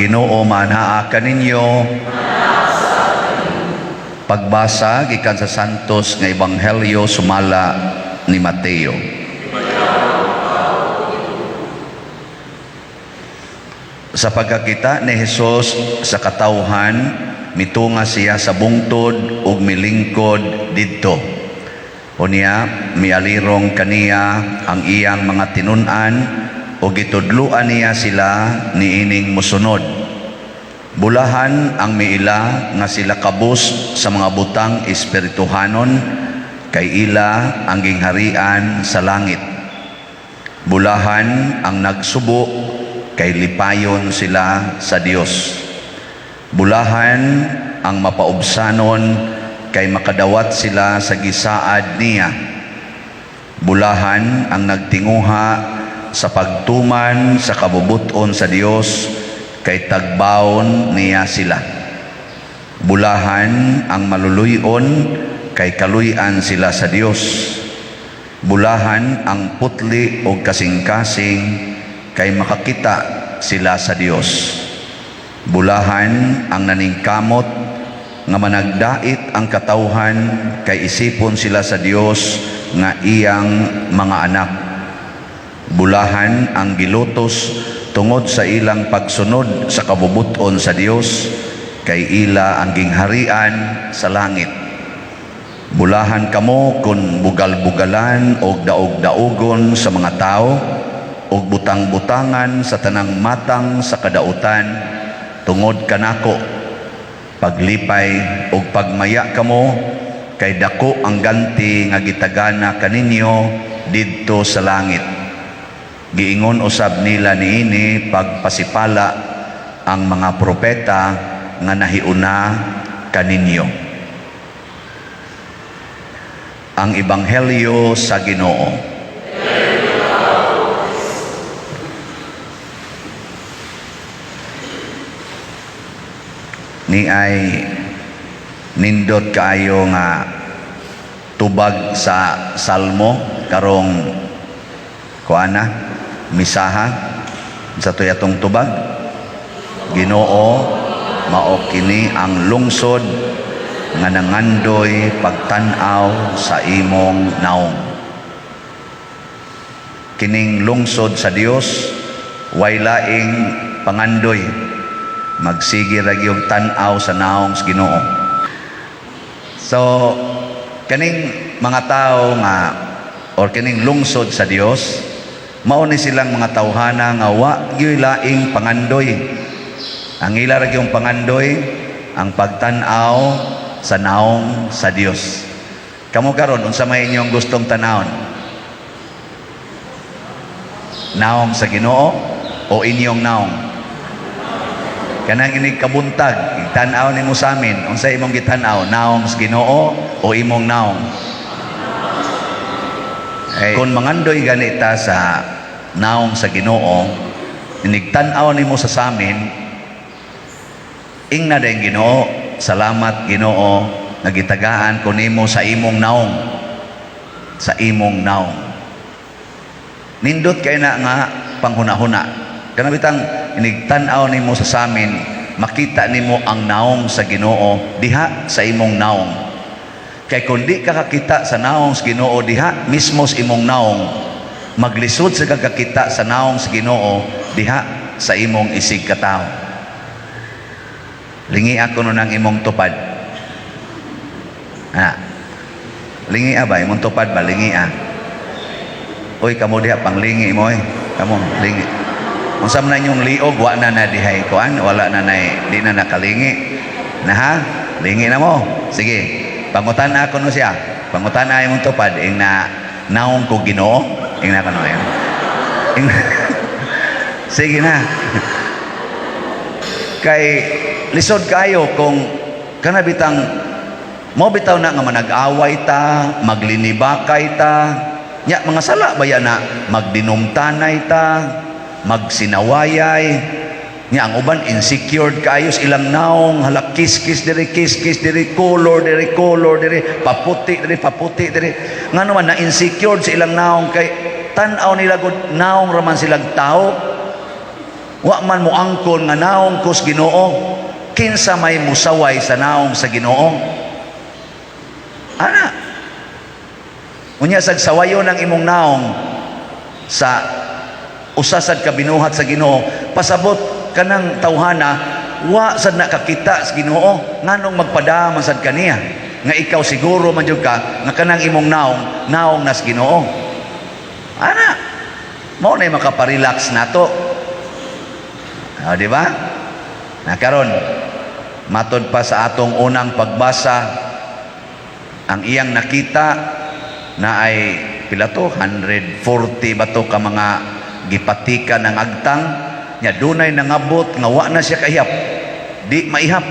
Ginoo maanaa kaninyo. Pagbasa gikan sa Santos nga Ebanghelyo sumala ni Mateo. Sa pagkakita ni Hesus sa katawhan, mitunga siya sa bungtod ug milingkod didto. Unya mialirong kaniya ang iyang mga tinun-an ug gitudloan niya sila niining mosunod. Bulahan ang miila nga sila kabus sa mga butang espirituhanon, kay ila ang gingharian sa langit. Bulahan ang nagsubo, kay lipayon sila sa Dios. Bulahan ang mapaubsanon, kay makadawat sila sa gisaad niya. Bulahan ang nagtinguha sa pagtuman sa kabubuton sa Dios, kay tagbawon niya sila. Bulahan ang maluluyon, kay kaluy-an sila sa Dios. Bulahan ang putli o kasing-kasing, kay makakita sila sa Dios. Bulahan ang naningkamot nga managdait ang katawhan, kay isipon sila sa Dios nga iyang mga anak. Bulahan ang gilutos tungod sa ilang pagsunod sa kabubuton sa Dios, kay ila ang gingharian sa langit. Bulahan kamo kung bugal-bugalan og daog-daogon sa mga tao og butang-butangan sa tanang matang sa kadautan tungod kanako. Paglipay og pagmaya kamo, kay dako ang ganti nga gitagana kaninyo didto sa langit. Giingon usab nila niini pagpasipala ang mga propeta nga nahiuna kaninyo. Ang Ebanghelyo sa Ginoo. Ni ay nindot kaayo nga tubag sa Salmo karong kuana misaha sa tuy atong tubag. Ginoo, mao kini ang lungsod nga nangandoy pagtan-aw sa imong naong. Kining lungsod sa Dios way laing pangandoy, magsige ra gyud tan-aw sa naong sa Ginoo. So kaning mga tao nga or kining lungsod sa Dios, mao ni silang mga tawhana nga wa gyud laing pangandoy. Ang ila ra gyud pangandoy ang pagtan-aw sa naong sa Dios. Kamo karon, unsa may inyong gustong tan-awon? Naong sa Ginoo o inyong naong? Kanang inig kabuntag, tan-aw nimo sa amin, unsa imong gitan-aw? Naong sa Ginoo o imong naong? Eh, kung mangandoy ganita sa naong sa Ginoo, inig tan-aw nimo sa samin, ingna din Ginoo, salamat Ginoo, nagitagaan ko nimo sa imong naong. Sa imong naong. Nindot kay na nga panghuna-huna. Kana bitang inigtan-aw nimo sa samin, makita nimo ang naong sa Ginoo diha sa imong naong. Kay kung di ka kakita sa naong sa Ginoo diha mismo sa imong naong, maglisod sa kakakita sa naong sa Ginoo diha sa imong isig katawo. Lingi ako nun ang imong tupad. Ha. Lingi ba imong tupad ba lingi ah. Uy, kamo diha panglingi mo eh. Kamo lingi. Unsa man inyong liog, wa na na dihay kuan, wala na nay, di na nakalingi. Na ha? Lingi na mo. Sige. Pangutan ako no siya. Pangutan na imong tupad ing na naong ko Ginoo, ing na kano yan. Ing sige na. Kay lisod kayo kung kanabitang mo bitaw na nga manag-away ta, maglinibakay ta, nya mga sala ba yan na magdinumtanay ta, magsinawayay, nya ang uban insecure kaayo sa ilang naong, hala kiskis diri, kiskis diri, color diri, color diri, paputi diri, paputi diri. Ngano man na insecure sa ilang naong, kay tan-aw nila gud naong raman silang tao. Wa man mo angkon nga naong kos Ginoo. Kinsa may musaway sa naong sa Ginoo? Ana. Unya sag sawayon ang imong naong sa usa sad ka binuhat sa Ginoo, pasabot kanang tawhana wa sad nakakita sa Ginoo, nganong magpadama sad kaniya nga ikaw siguro man jud ka nga kanang imong naong, naong nas Ginoo? Ana, mao na makaparelax nato. Ah, di ba? Na karon, matod pa sa atong unang pagbasa, ang iyang nakita na ay pila to, 140 ba to ka mga gipatika ng agtang nya. Dunay nangabot nga wa na siya kaihap, di maihap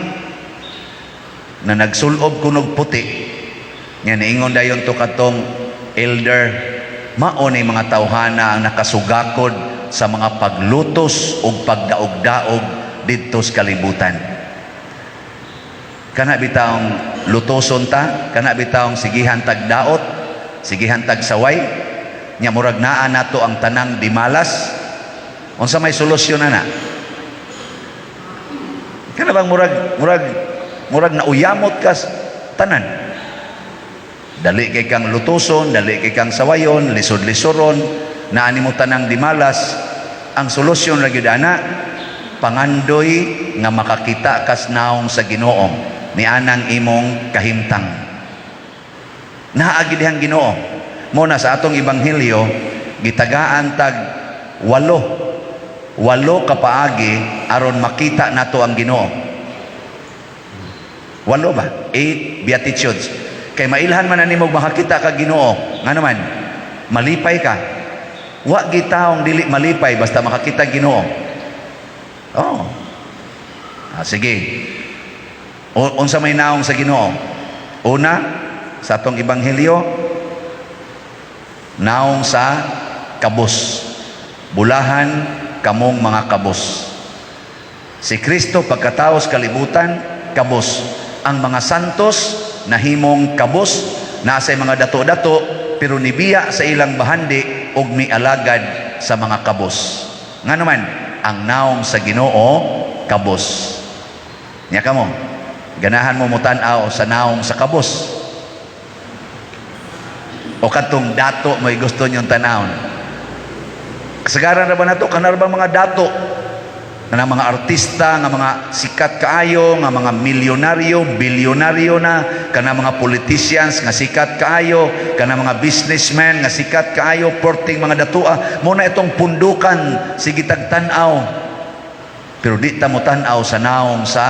na, nagsulob kunog puti nya. Niingon dayon to katong elder, mao ni mga tawhana ang nakasugakod sa mga paglutos ug pagdaog-daog didto sa kalibutan. Kana bitawng lutoson ta, kana bitawng sigihan tag daot, sigihan tag saway nya, murag naa nato ang tanang dimalas. Unsa may solusyon ana? Kana bang murag nauyamot ka tanan, dali kay kang lutoson, dali kay kang sawayon, lisod-lisoron, naa nimo tanang dimalas. Ang solusyon ra gyud ana, pangandoy nga makakita kas naong sa Ginoo ni anang imong kahimtang. Naa gid dihang Ginoo. Mo na sa atong ebanghelyo, gitagaan tag walo ka paagi aron makita nato ang Ginoo. Walo ba? Eight beatitudes. Kay mailhan man na nimo makakita ka Ginoo, ngano man malipay ka. Wa gitawong dili malipay basta makakita Ginoo. Oh. Ah, sige. Unsa may naong sa Ginoo? Una, sa atong ebanghelyo, naong sa kabos. Bulahan kamong mga kabos. Si Kristo pagkatao sa kalibutan, kabos. Ang mga santos nahimong kabos, nasa mga dato-dato pero nibiya sa ilang bahandi og mialagad sa mga kabos. Nga naman, ang naong sa Ginoo kabos. Nya kamo, ganahan mo mutan-aw sa naong sa kabos o katong dato may gusto niyong tanawon? Kasagaran ra ba nato kanar ba mga dato nga mga artista nga mga sikat kaayo, nga mga milyonaryo, bilyonaryo na, kana mga politicians nga sikat kaayo, kana mga businessmen nga sikat kaayo, porting mga datua mo na itong pundukan, sige tag tan-aw, pero di ta mo tan-aw sa naong sa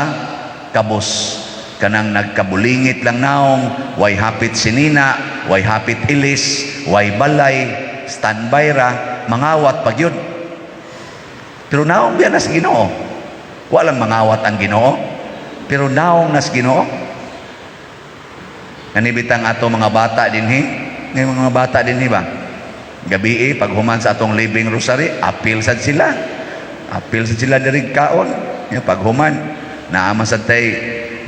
kabos, kanang nagkabulingit lang naong, way hapit sinina, way hapit ilis, way balay, standby ra, mangawat pag yun. Pero naong biya nas Ginoo. Walang mangawat ang Ginoo, pero naong nas Ginoo. Kanibitang ato mga bata dinhi, ngay mga bata dinhi ba? Gabi eh, pag human sa atong living rosary, apil sad sila. Apil sad sila diri kaon. Ya, pag human, naa man sad tay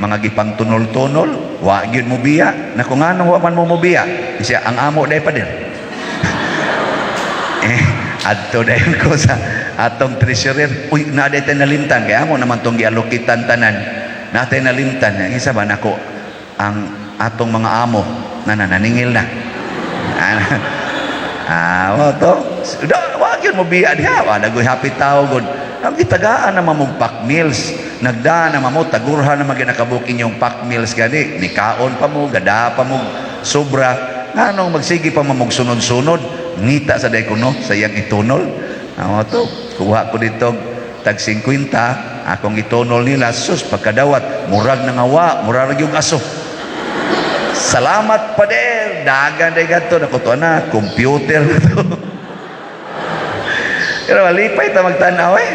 mga gipang tunol-tunol, wa gyud mo biya. Nako, nganong wa man mo mobiya? Siya ang amo day, pader. Eh, adto dayon ko sa atong treasurer. Uy, naa day tay nalimtan kay amo naman tong gialokitan tanan. Naa tay nalimtan. Ang isa ba nako ang atong mga amo na nananingil na. Ah, mo to. Da, wa gyud mo biya diha. Wa nagoy happy tao gud. Ang gitagaan naman mong pack meals. Nagdaan naman mo, tagurha naman ginakabuk inyong pack meals gani. Nikaon pa mo, gada pa mo, sobra. Nganong magsige pa mo sunod-sunod? Ngita sa day kuno, sa iyang itunol. Amo to, kuha ko dito tag 50, akong itunol nila, sus, pagkadawat, murag na nga wa, murag yung aso. Salamat, pader. Dagan day gadto nako to na computer na to. Pero malipay ta magtan-aw eh.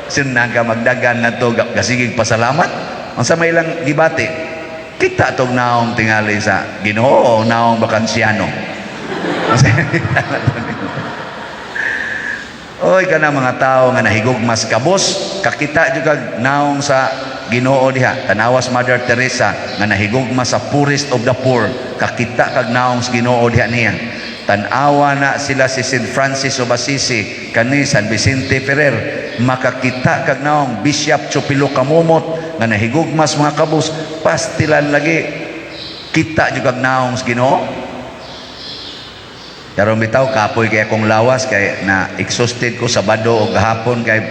Sinang ka magdagan na to gasigig pasalamat. Unsa may ilang gibati? Kita tog naong tingali sa Ginoo, naong bakansyano. Oy, kana mga tao nga nahigugmas kabos, kakita jud kag naong sa Ginoo diha. Tanawas Mother Teresa nga nahigugma sa poorest of the poor, kakita kag naong sa Ginoo diha niya. Tan-awa na sila si St. Francis of Assisi, kani San Vicente Ferrer. Makakita kag naong Bishop Chupilo Kamumot nga nahigugmas mga kabus, pastilan lagi, kita jud kag naong sa Ginoo. Karon bitaw, kapoy kay akong lawas kay na exhausted ko Sabado o gahapon, kay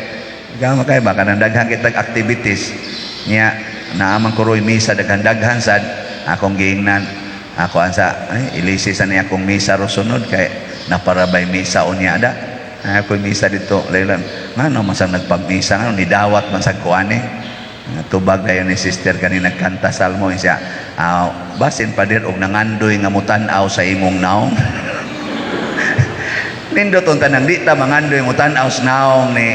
gama kay ba kanang daghan kitag activities niya. Naaman ko roy misa, daghan-daghan sad akong giingnan. Ako ansa ay ilisi sa niya akong misa ro sunod kay naparabay misa unya da. Ay, ako'y misa dito laylan ngano man sang nagpagmisa, ngano ni dawat man sa kuani. Tubag dayon ni sister kani nagkanta salmo siya, ah, basin pader og nangandoy nga mutan-aw sa imong naong. Nindot unta nang di ta mangandoy mutan-aw sa naong ni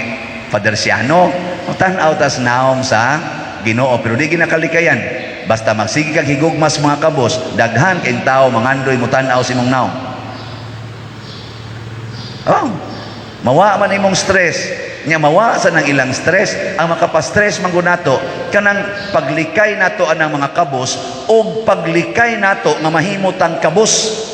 Father Siano. Mutan-aw tas naong sa Ginoo, pero di ginakalikayan. Basta magsige kag higugmas mga kabos, daghan kay tao mangandoy mutan-aw sa imong naong. Oh, mawa man imong stress. Nya mawa sa nang ilang stress, ang makapa-stress man gud nato kanang paglikay nato anang mga kabos og paglikay nato nga mahimo tang kabos.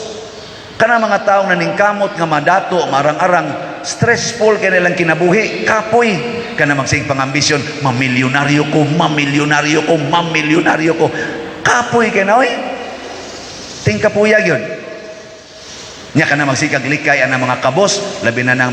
Kanang mga taong naningkamot nga madato, marang-arang, stressful kay nilang kinabuhi, kapoy. Kana magsige pangambisyon, "Mamilyonaryo ko, mamilyonaryo ko, mamilyonaryo ko." Kapoy kay na, oy. Tingkapuyag yun. Nya kana magsikag likay ang mga kabos, labi na ng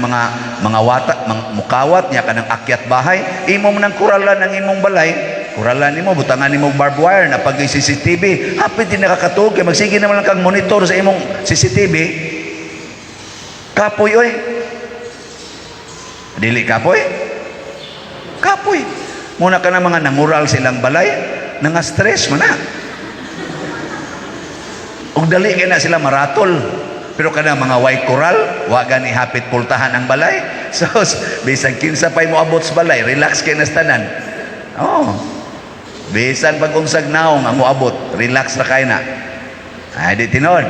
mga wata, mga mukawat, nya kanang akyat bahay, imo man ang kuralan ang imong balay, kuralan nimo, butangan nimo barbed wire na pag CCTV, hapit di nakakatuog kay magsige naman lang kang monitor sa imong CCTV. Kapoy oy. Dili kapoy? Kapoy. Muna ka na mga nangural silang balay, nanga stress man na. Ug dali kay na sila maratol. Pero kana mga way koral, wa gani hapit pultahan ang balay. So, bisan kinsa pay moabot sa balay, relax kay na sa tanan. Oh. Bisan pag unsag naong ang moabot, relax ra kay na. Ay, di tinuod.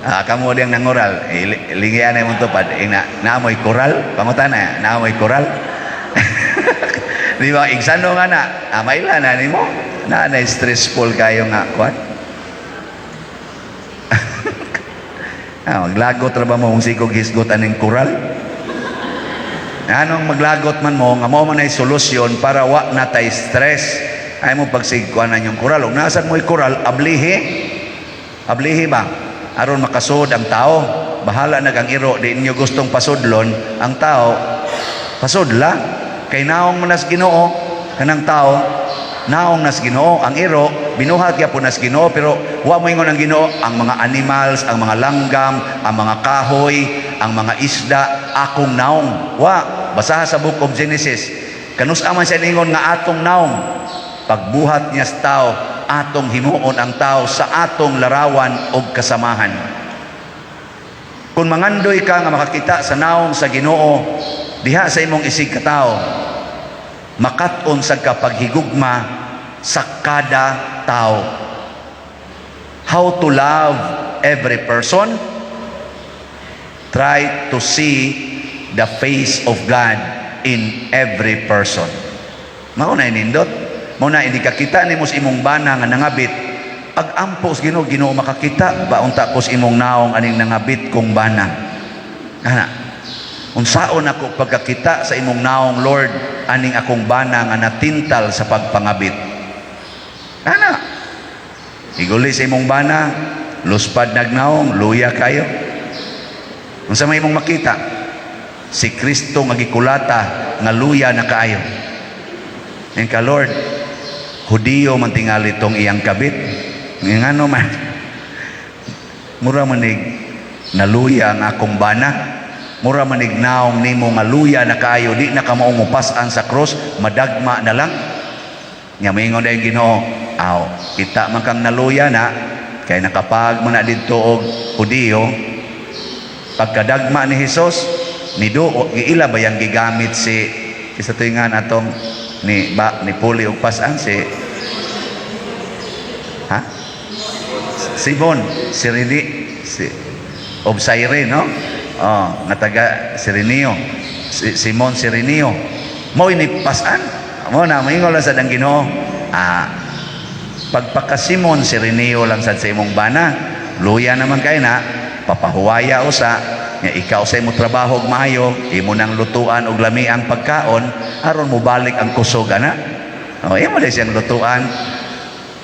Ah, kamo diyang nangural, eh, lingian na imong tupad. Ina, naamoy koral, pangutana, naamoy koral. Di ba, igsano nga na, ah, maila na nimo. Na na stressful kayo nga kwan. Ah, maglagot ra ba mo kung sikog hisgot aning koral? Anong maglagot man mo, nga mo man ay solusyon para wa na tay stress. Ay mo pagsigkuanan yung koral. Kung nasan mo'y koral, ablihi. Ablihi ba? Aron makasud ang tao. Bahala na kang iro, di inyo gustong pasudlon ang tao. Pasudla. Kay naong man nas Ginoo kanang tao, naong nas Ginoo ang iro, binuhat gyapon nas Ginoo, pero wa mo ingon ang Ginoo ang mga animals, ang mga langgam, ang mga kahoy, ang mga isda akong naong. Wa, basaha sa Book of Genesis. Kanus-a man siya ningon nga atong naong? Pagbuhat niya sa tao, atong himuon ang tao sa atong larawan og kasamahan. Kung mangandoy ka nga makakita sa naong sa Ginoo diha sa imong isig katao, makat-on sa kapaghigugma sa kada tao. How to love every person? Try to see the face of God in every person. Mao na nindot. Mao na hindi kakita nimo sa imong bana nga nangabit. Pag-ampo sa Ginoo, "Ginoo, makakita ba unta ko sa imong naong aning nangabit kong bana?" Ana. Unsaon ako pagkakita sa imong naong, Lord, aning akong bana nga natintal sa pagpangabit? Ana. Iguli sa imong bana, luspad nagnaong, luya kayo. Unsa may imong makita? Si Kristo nga gikulata nga luya na kaayo. Ingon ka, "Lord, Hudiyo man tingali tong iyang kabit. Ngano man? Mura manig naluya ang akong bana. Mura manig naong nimo nga luya na kaayo, di na ka maungupasan sa cross, madagma na lang." Nya moingon dayon Ginoo, "Aw, kita man kang naluya na kay nakapag mo na didto og Hudiyo." Pagkadagma ni Hesus niduo, giila ba yang gigamit si isa tuingan atong ni ba ni puli og pasan si, ha, Simon Sirini, si of Cyrene, no? Oh, nga taga Sireneo, si Simon Sireneo mo ini pasan mo na. Moingon lang sad ang Ginoo, ah, pagpaka Simon Sireneo lang sad sa imong bana, luya naman kay na papahuwaya usa. Nga ikaw sa imo trabaho og maayo, imo nang lutuan og lami ang pagkaon aron mobalik ang kusog ana. O imo din siyang lutuan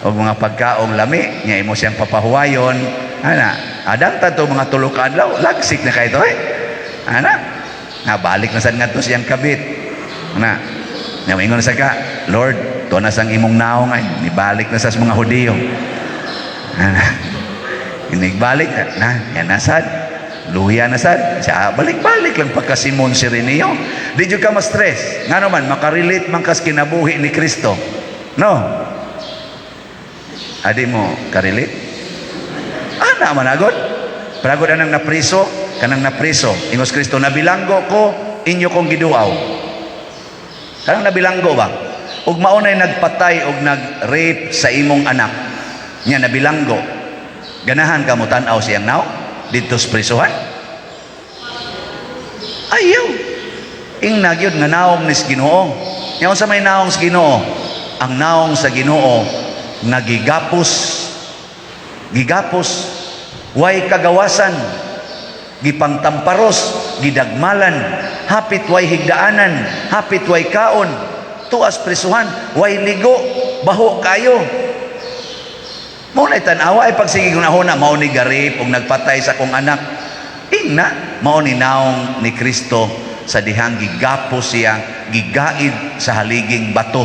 og mga pagkaong lami, nya imo siyang papahuwayon ana. Adang to mga 3 ka adlaw, lagsik na kay to eh ana. Na balik na sad ngadto siyang kabit ana. Nya moingon sa ka, "Lord, tuo na sang imong naong ay nibalik na sa mga Hudiyo ana." Inigbalik na, na yan na sad. Luya na sad. Siya, balik-balik lang pagka Simon Sireneo. Di jud ka ma-stress. Nga naman, makarelate man kas kinabuhi ni Kristo. No? Adi mo karelate? Ana man agod. Pragod anang napriso, kanang napriso. Ingos Kristo, "Nabilanggo ko, inyo kong giduaw." Kanang nabilanggo ba? Ug maunay nagpatay og nag-rape sa imong anak. Nya nabilanggo. Ganahan ka mo tan-aw siyang naong didto sa prisuhan? Ayaw. Ingna gyud nga naong nis Ginoo. Nya unsa may naong sa Ginoo? Ang naong sa Ginoo nga gigapos, gigapos, way kagawasan, gipangtamparos, gidagmalan, hapit way higdaanan, hapit way kaon, tuas prisuhan, way ligo, baho kayo. Mao na tan-awa ay pagsige na mao ni ga-rape ug nagpatay sa akong anak. Ingna, mao ni naong ni Kristo sa dihang gigapos siya, gigaid sa haliging bato.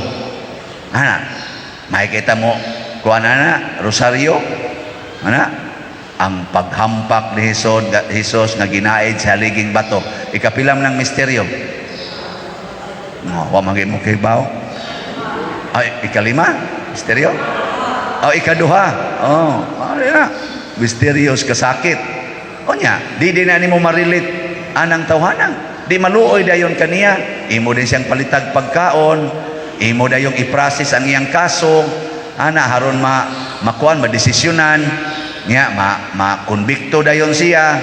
Ana, makikita mo, kuha na na, rosaryo, ana, ang paghampak ni Jesus, Jesus nga ginaid sa haliging bato. Ikapilam ng misteryo. No, wa man mo kibaw. Ay, ikalima, misteryo. Oh, ikaduha. Oh, ano na? Misteryos kasakit. O nya, di na nimo ma-relate anang tawhana. Di maluoy dayon kaniya. Imo din siyang palitag pagkaon. Imo dayong i-process ang iyang kaso. Ana haron ma makuan, madesisyonan nya, ma makonbikto dayon siya.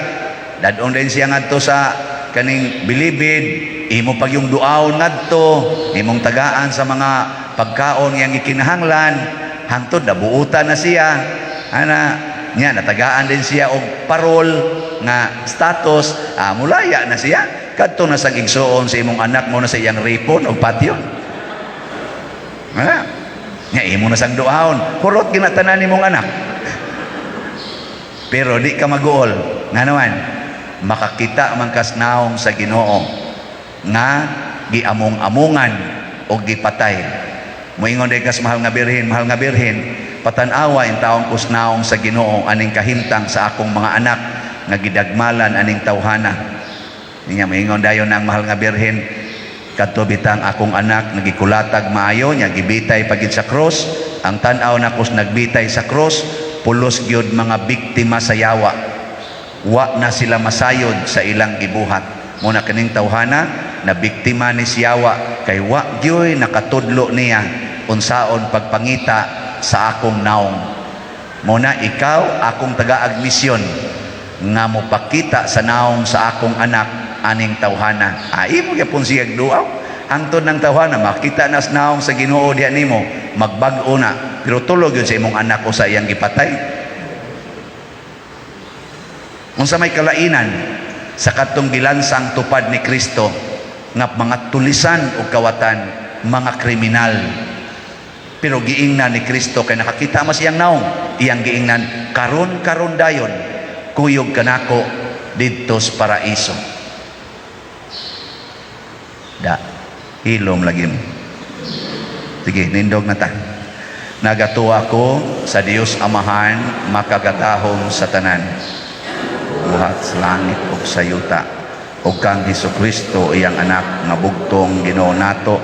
Dadon din siya ngadto sa kaning bilibid. Imo pag yung duaon ngadto, imong tagaan sa mga pagkaon iyang gikinahanglan hangtod nabuutan na siya ana. Nya natagaan din siya og parol nga status, mulaya na siya. Kadto na sa igsuon sa imong anak mo na sa iyang ripon og patyon ana. Nya imo na sang duaon, hurot ginatanan nimong anak, pero di ka maguol. Nga naman makakita man kas naong sa Ginoo nga giamong-amongan o gipatay. Moingon day kas mahal nga birhen, "Mahal nga birhen, patan-awa in taong kus naong sa Ginoo aning kahimtang sa akong mga anak nga gidagmalan aning tawhana." Niya moingon dayon ang mahal nga birhen, "Kadto bitang akong anak nagikulatag maayo nya gibitay pagid sa cross. Ang tan-aw nako nagbitay sa cross, pulos gyud mga biktima sa yawa. Wa na sila masayod sa ilang gibuhat. Muna kining tawhana na biktima ni siyawa kay wa gyoy nakatudlo niya unsaon pagpangita sa akong naong. Muna ikaw akong tagaag misyon nga mopakita sa naong sa akong anak aning tawhana." Ay mo gyapon siya duaw hangtod ng tawhana makita na sa naong sa Ginoo diha nimo, magbag-o na. Pero tulog yun sa imong anak o sa iyang gipatay. Unsa may kalainan sa katong gilansang tupad ni Kristo nga mga tulisan o kawatan, mga kriminal? Pero giingnan ni Kristo kay nakakita mas iyang naong, iyang giingnan, "Karon karon dayon kuyog kanako didto sa paraiso." Da hilom lagi mo. Sige, nindog na ta. Nagatuwa ko sa Dios Amahan, makagatahom sa tanan, buhat sa langit ug sa yuta, ug kang Hesus Kristo, iyang anak nga bugtong Ginoo nato,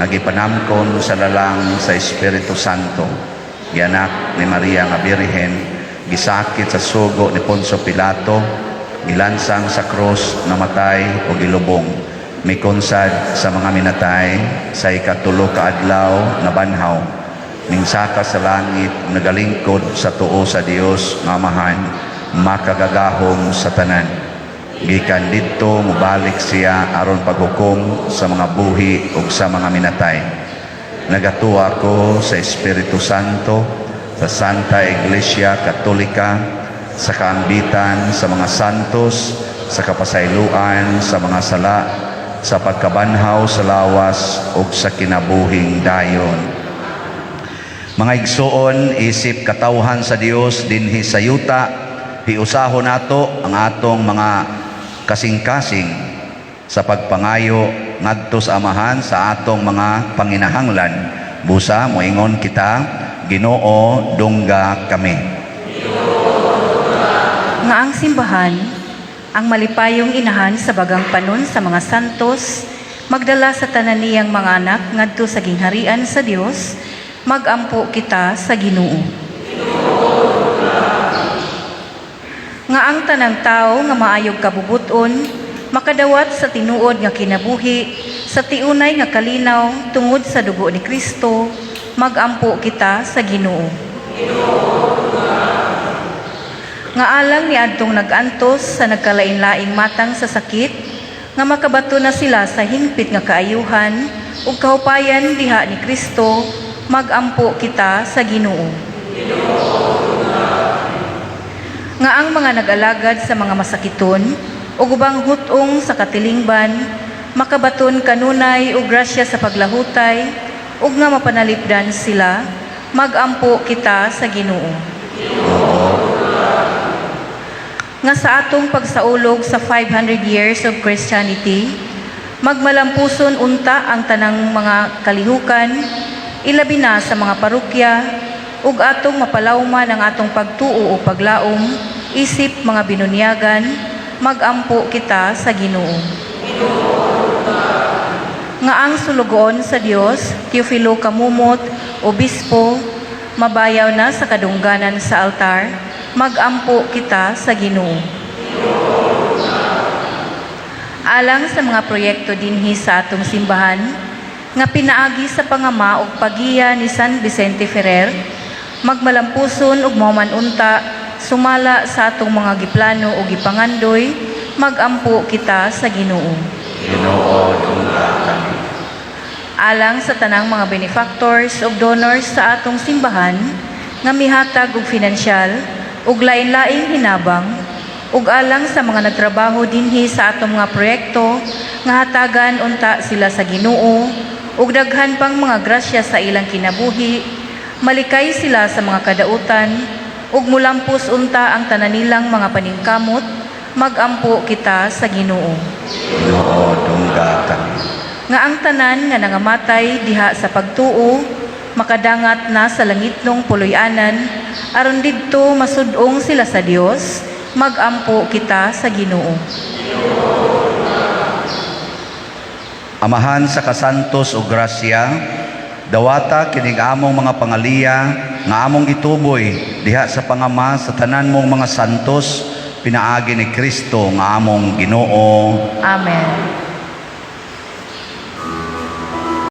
nga gipanamkon sa lalang sa Espiritu Santo, gianak ni Maria nga Birhen, gisakit sa sugo ni Poncio Pilato, gilansang sa krus, namatay ug gilubong, mikonsad sa mga minatay, sa 3 ka adlaw nabanhaw, mingsaka sa langit, nagalingkod sa tuo sa Dios nga Amahan, makagagahom sa tanan. Gikan didto mobalik siya aron paghukom sa mga buhi ug sa mga minatay. Nagatuwa ko sa Espiritu Santo, sa Santa Iglesia Katolika, sa kaambitan sa mga santos, Sa kapasayloan sa mga sala, sa pagkabanhaw sa lawas ug sa kinabuhing dayon. Mga igsoon, isip katawhan sa Dios dinhi sa yuta, hiusahon nato ang atong mga kasing-kasing sa pagpangayo ngadto sa Amahan sa atong mga panginahanglan. Busa moingon kita, "Ginoo, dungga kami." Nga ang simbahan, ang malipayong inahan sa bagang panon sa mga santos, magdala sa tanan niyang mga anak ngadto sa gingharian sa Dios, magampo kita sa Ginoo. Nga ang tanang tao nga maayog kabubut-on makadawat sa tinuod nga kinabuhi sa tiunay nga kalinaw tungod sa dugo ni Kristo, magampo kita sa Ginoo. Nga alang niadtong nag-antos sa nagkalain-laing matang sa sakit, nga makabato na sila sa hingpit nga kaayuhan ug kahupayan diha ni Kristo, magampo kita sa Ginoo. Nga ang mga nag-alagad sa mga masakiton ug ubang hut-ong sa katilingban makabaton kanunay og grasya sa paglahutay ug nga mapanalipdan sila, magampo kita sa Ginoo. Nga sa atong pagsaulog sa 500 years of Christianity, magmalampuson unta ang tanang mga kalihukan, ilabi na sa mga parokya, ug atong mapalawman ang atong pagtuo o paglaom, isip mga binunyagan, magampo kita sa Ginoo. Nga ang sulugoon sa Dios, Teofilo Camomot, Obispo, mabayaw na sa kadungganan sa altar, magampo kita sa Ginoo. Alang sa mga proyekto dinhi sa atong simbahan, nga pinaagi sa pangama ug pagiya ni San Vicente Ferrer, magmalampuson ug mahuman unta sumala sa atong mga giplano ug gipangandoy, magampo kita sa Ginoo. Ginoo, dungga kami. Alang sa tanang mga benefactors ug donors sa atong simbahan nga mihatag og finansyal ug lain-laing hinabang, ug alang sa mga nagtrabaho dinhi sa atong mga proyekto, nga hatagan unta sila sa Ginoo ug daghan pang mga grasya sa ilang kinabuhi, malikay sila sa mga kadautan ug mulampos unta ang tanan nilang mga paningkamot, magampo kita sa Ginoo. Ginoo, dungga kami. Nga ang tanan nga nangamatay diha sa pagtuo makadangat na sa langitnong puloy-anan aron didto masud-ong sila sa Dios, magampo kita sa Ginoo. Amahan sa kasantos o grasya, dawata kining among mga pangaliya nga among gituboy diha sa pangama sa tanan mong mga santos pinaagi ni Kristo nga among Ginoo. Amen.